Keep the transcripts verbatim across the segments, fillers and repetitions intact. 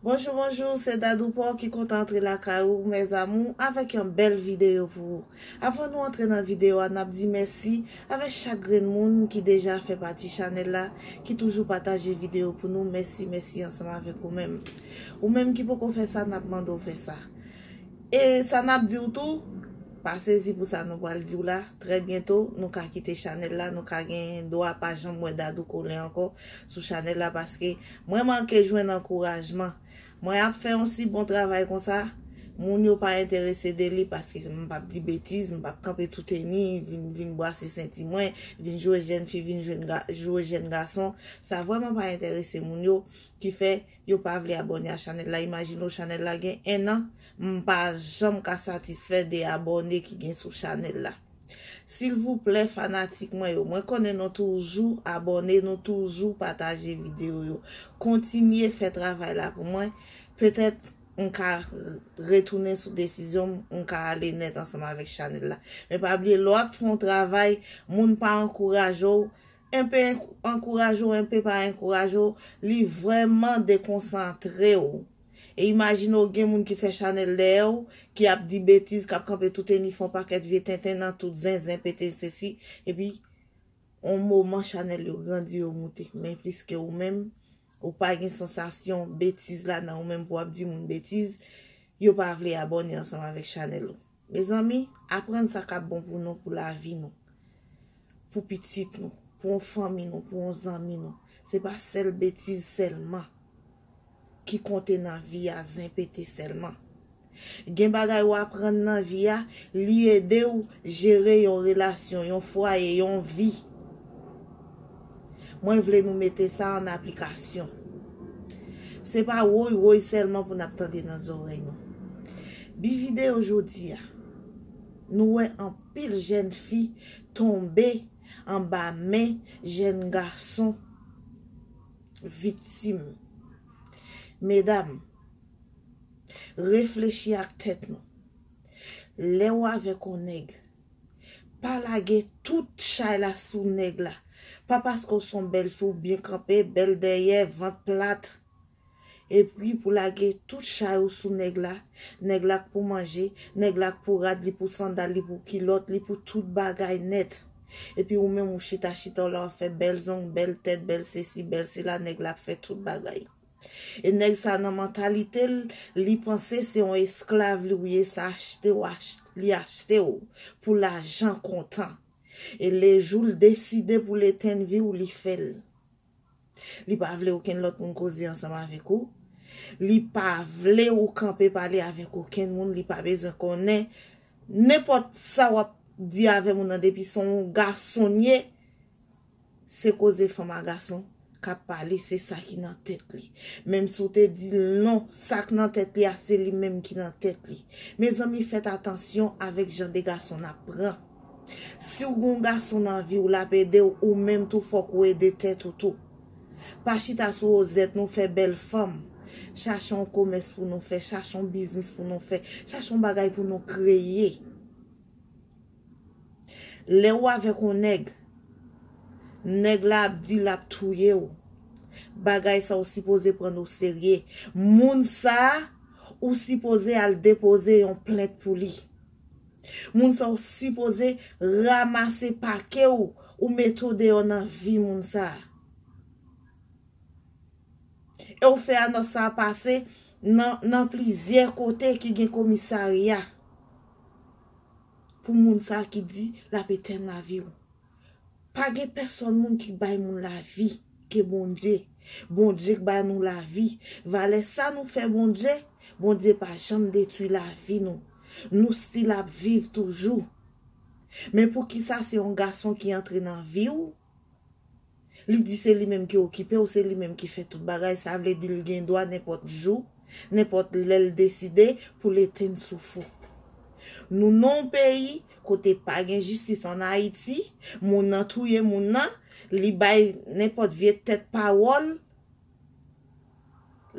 Bonjou, bonjou, se Dadou Paw ki kontan antre lakay ou, mes amours, avèk yon bèl videyo pou ou. Avan nou antre nan videyo a, n ap di mèsi avèk chak grenn moun ki deja fè pati chanèl la, ki toujou pataje videyo pou nou. Mèsi, mèsi ansanm avèk ou menm. Ou menm ki poko fè sa, n ap mande w fè sa. E sa n ap di w tou, pa sezi pou sa nou pral di w la. Trè byento, nou ka kite chanèl la, nou ka gen dwa pa janm wè Dadou Colin ankò sou chanèl la, paske mwen manke jwenn ankourajman. Mwen ap fè yon si bon travay konsa, moun yo pa enterese de li, paske m p ap di betiz, m p ap kanpe touteni, vin, vin bwase senti mwen, vin jwe jèn fi, vin jwenn ga-, jwe jèn gason. Sa vrèman pa enterese moun yo, ki fè yo pa vle abòne a chanèl la. Imajine w, chanèl la gen en an, m pa janm ka satisfè de abòne ki gen sou chanèl la. Silvouplè, fanatik mwen yo, mwen konnen nou toujou abòne, nou toujou pataje videyo yo. Kontinye fè travay la pou mwen. Petèt m ka retounen sou desizyon m, m ka ale nèt ansanm avèk chanèl la. Men pa bliye, lè w ap fè yon travay, moun pa ankouraje w, enpe ankouraje w, enpe pa ankouraje w, li vrèman dekonsantre w. E imajine w gen moun ki fè chanèl dèyè w, ki ap di betiz, k ap kanpe touteni, fè yon pakèt vye tenten nan tout zenzen, pete sesi, epi yon moman chanèl yo grandi, yo moute. Men pliske ou menm, ou pa gen sansasyon betiz la nan ou menm pou w ap di moun betiz, yo pa vle abòne ansanm avèk chanèl ou. Mezanmi, aprann sa k ap bon pou nou, pou lavi nou, pou pitit nou, pou yon fanmi nou, pou yon zanmi nou. Se pa sèl betiz sèlman ki konte nan vi a, zen pete sèlman. Gen bagay w aprann nan vi a, li ede w jere yon relasyon, yon fwaye, yon vi. Mwen vle nou mete sa an aplikasyon. Se pa woy woy sèlman pou n ap tande nan zòrèy nou. Bi videyo jodi a, nou wè anpil jèn fi tonbe anba men jèn gason viktim. Medam, reflechi ak tèt nou. Lè w avèk yon nèg, pa lage tout chay la sou nèg la. Pa paske w se yon bèl fi, w byen kanpe, bèl dèyè, vant plat, epi pou lage tout chay ou sou nèg la. Nèg la k pou manje, nèg la k pou rad, li pou sandal, li pou kilòt, li pou tout bagay nèt. Epi ou menm ou chita, chita, w la w ap fè bèl zong, bèl tèt, bèl sesi, bèl sela, nèg la ap fè tout bagay. E nèg sa nan mantalite l, li panse se yon esklav li ou ye, sa achte w, ach-, li achte w pou lajan kontan. E lejou l deside pou l etenn vi w, li fè l. Li pa vle okenn lòt moun koze ansanm avèk ou. Li pa vle ou kanpe pale avèk okenn moun. Li pa bezwen konnen nenpòt sa w ap di avè moun nan, depi se yon gason l ye, se koze fanm a gason k ap pale, se sa ki nan tèt li. Menm si w te di l non, sa k nan tèt li a, se li menm ki nan tèt li. Mezanmi, fèt atansyon avèk jan de gason n ap pran. Si w gen yon gason nan vi w, l ap ede w, ou menm tou fòk ou ede tèt ou tou. Pa chita sou wozèt nou fè bèl fanm. Chache yon komès pou nou fè, chache yon biznis pou nou fè, chache yon bagay pou nou kreye. Lè w avèk yon nèg, nèg la ap di l ap touye w. Bagay sa ou sipoze pran o serye. Moun sa, ou sipoze al depoze yon plent pou li. Moun sa ou sipoze ranmase pake w, ou mete w deyò nan vi moun sa. E w fè anons sa pase nan, nan plizyè kote ki gen komisarya pou moun sa ki di l ap etenn lavi w. Pa gen pèsòn moun ki bay moun lavi ke Bondye. Bondye k ba nou lavi. Valè sa nou fè Bondye, Bondye pa janm detwi lavi nou. Nou still ap viv toujou. Men poukisa se yon gason ki antre nan vi w, li di se li menm ki okipe w, se li menm ki fè tout bagay, sa vle di l gen dwa nenpòt jou, nenpòt lè l deside pou l etenn souf ou. Nou nan yon peyi kote pa gen jistis ann Ayiti, moun nan touye moun nan, li bay nenpòt vye tèt pawòl,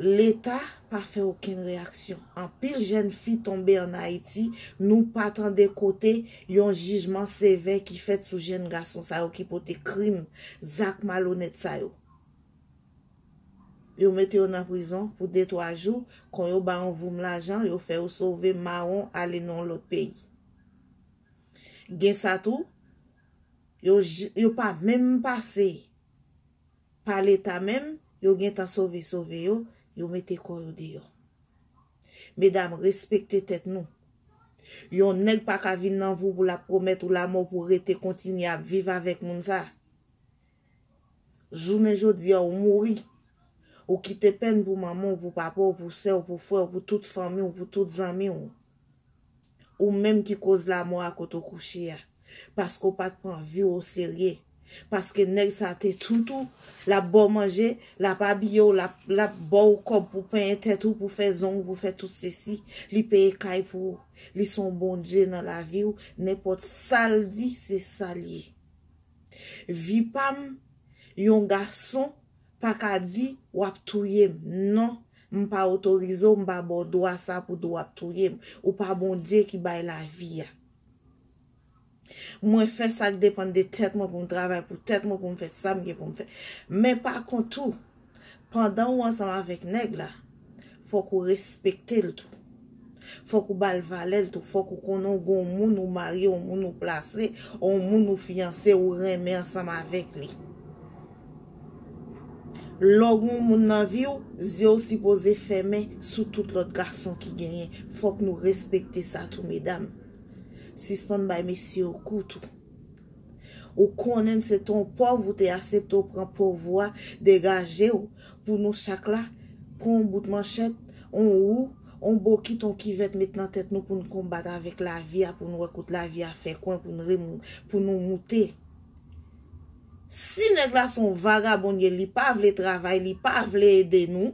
Leta pa fè okenn reyaksyon. Anpil jèn fi tonbe ann Ayiti, nou pa tande kote yon jijman sevè ki fèt sou jèn gason sa yo ki pote krim, zak malonèt sa yo. Yo mete yo nan prizon pou de twa jou, kon yo ba yon voum lajan, yo fè yo sove mawon ale nan yon lòt peyi. Gen sa tou, yo, j- yo pa menm pase pa Leta menm, yo gentan sove sove yo, yo mete kò yo deyò. Medam, respekte tèt nou. Yon nèg pa ka vin nan vi w pou l ap pwomèt ou lanmò pou w rete kontinye ap viv avèk moun sa. Jounen jodi a, ou mouri. Ou kite pèn pou manman w, pou papa w, pou sè w, pou frè w, pou tout fanmi w, pou tout zanmi w. Ou menm ki koz lanmò a kote w kouche a. Paske w pa t pran vi w oserye. Paske nèg sa te tout ou, l ap ba w manje, l ap abiye w, l ap, l ap ba w kòb pou penyen tèt ou, pou fè zong ou, pou fè tout sesi. Li peye kay pou ou. Li se yon Bondye nan lavi w. Nenpòt sa l di, se sa l ye. Vi pa m, yon gason pa ka di, "W ap touye m." Non, m pa otorize w, m pa ba w dwa sa pou di w ap touye m. Ou pa Bondye ki bay lavi a. Mwen fè sa k depann de tèt mwen pou m travay pou tèt mwen, pou m fè sa m gen pou m fè. Men pa kont tou, pandan ou ansanm avèk nèg la, fòk ou respekte l tou. Fòk ou ba l valè l tou. Fòk ou konnen w gen yon moun ou marye, yon moun ou plase, yon moun ou fiyanse, ou renmen ansanm avèk li. Lè w gen yon moun nan vi w, zye w sipoze fèmen sou tout lòt gason ki genyen. Fòk nou respekte sa tou, medam. Sispann bay mesye yo kou tou. Ou konnen se te yon pòv ou te aksepte w pran pòv ou a, degaje w pou nou chak la, pran yon bout manchèt, yon wou, yon bokit, yon kivèt met nan tèt nou pou n konbat avèk lavi a, pou n wè kote lavi a fè kwen, pou n remou-, pou nou moute. Si nèg la se yon vagabon ye, li pa vle travay, li pa vle ede nou,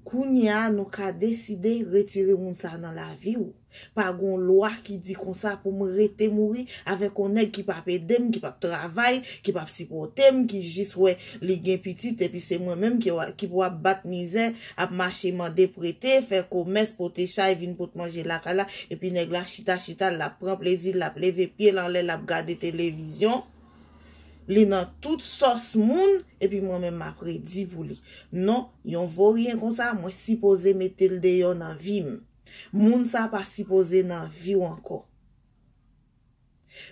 kounye a nou ka deside retire moun sa nan lavi w. Pa gon lwa ki di konsa pou m rete mouri avèk yon nèg ki p ap ede m, ki p ap travay, ki p ap sipòte m, ki jis wè li gen pitit, epi se mwen menm ki wa-, ki pou ap bat mizè, ap mache mande prete, fè komès, pote chay, vin pot manje lakay la, epi nèg la chita, chita, l ap pran plezi, l ap leve pye l anlè, l ap gade televizyon. Li nan tout sòs moun, epi mwen menm m ap redi pou li. Non, yon voryen konsa, mwen sipoze mete l deyò nan vi m. Moun sa pa sipoze nan vi w ankò.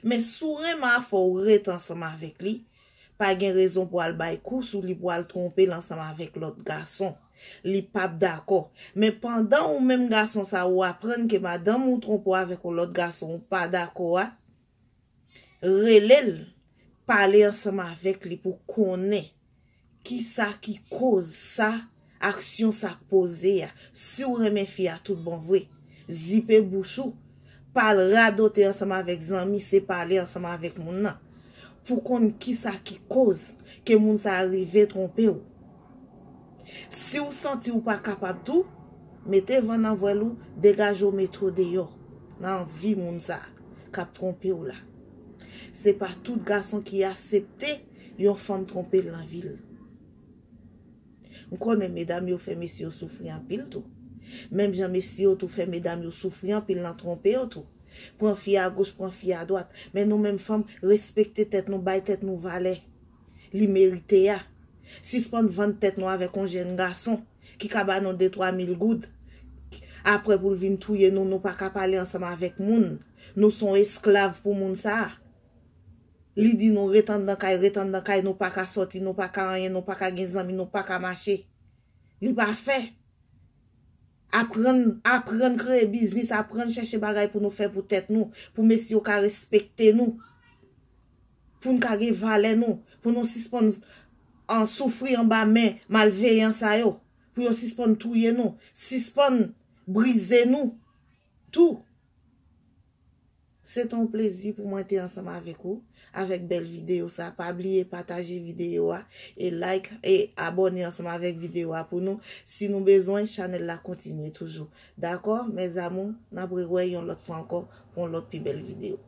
Men si w renmen afè w, ret ansanm avèk li, pa gen rezon pou al bay kou sou li, pou al twonpe l ansanm avèk lòt gason. Li p ap dakò. Men pandan ou menm gason sa, ou aprann ke madanm ou twonpe w avèk yon lòt gason, ou pa dakò a, rele l, pale ansanm avèk li pou konnen kisa ki koz sa, aksyon sa k poze a. Si w renmen fi a tout bon vre, zipe bouch ou, pa al radote ansanm avèk zanmi, se pale ansanm avèk moun nan. Pou konn kisa ki koz ke moun sa a rive twonpe w. Si w santi w pa kapab tou, mete van nan vwèl ou, degaje w mete w deyò nan vi moun sa k ap twonpe w la. Se pa tout gason ki aksepte yon fanm twonpe l nan vi l. M konnen medam yo fè mesye yo soufri anpil tou. Menm jan mesye yo tou fè medam yo soufri anpil nan twonpe yo tou. Pran fi a goch, pran fi a dwat. Men nou menm fanm, respekte tèt nou, bay tèt nou valè li merite a. Sispann vann tèt nou avèk yon jèn gason ki ka ba nou de twa mil goud. Apre pou l vin touye nou, nou pa ka pale ansanm avèk moun. Nou se yon esklav pou moun sa a. Li di nou ret anndan kay, ret anndan kay, nou pa ka sòti, nou pa ka anyen, nou pa ka gen zanmi, nou pa ka mache. Li pa fè. Aprann, aprann kreye biznis, aprann chèche bagay pou nou fè pou tèt nou, pou mesye yo ka respekte nou, pou n ka gen valè nou, pou nou sispann an soufri anba men malveyan sa yo, pou yo sispann touye nou, sispann brize nou tou. Se te yon plezi pou mwen te ansanm avèk ou, avèk bèl videyo sa. Pa bliye pataje videyo a, e like, e abòne ansanm avèk videyo a pou nou. Si nou bezwen, chanèl la kontinye toujou. Dakò, mes amours, n ap rewè yon lòt fwa ankò pou yon lòt pi bèl videyo.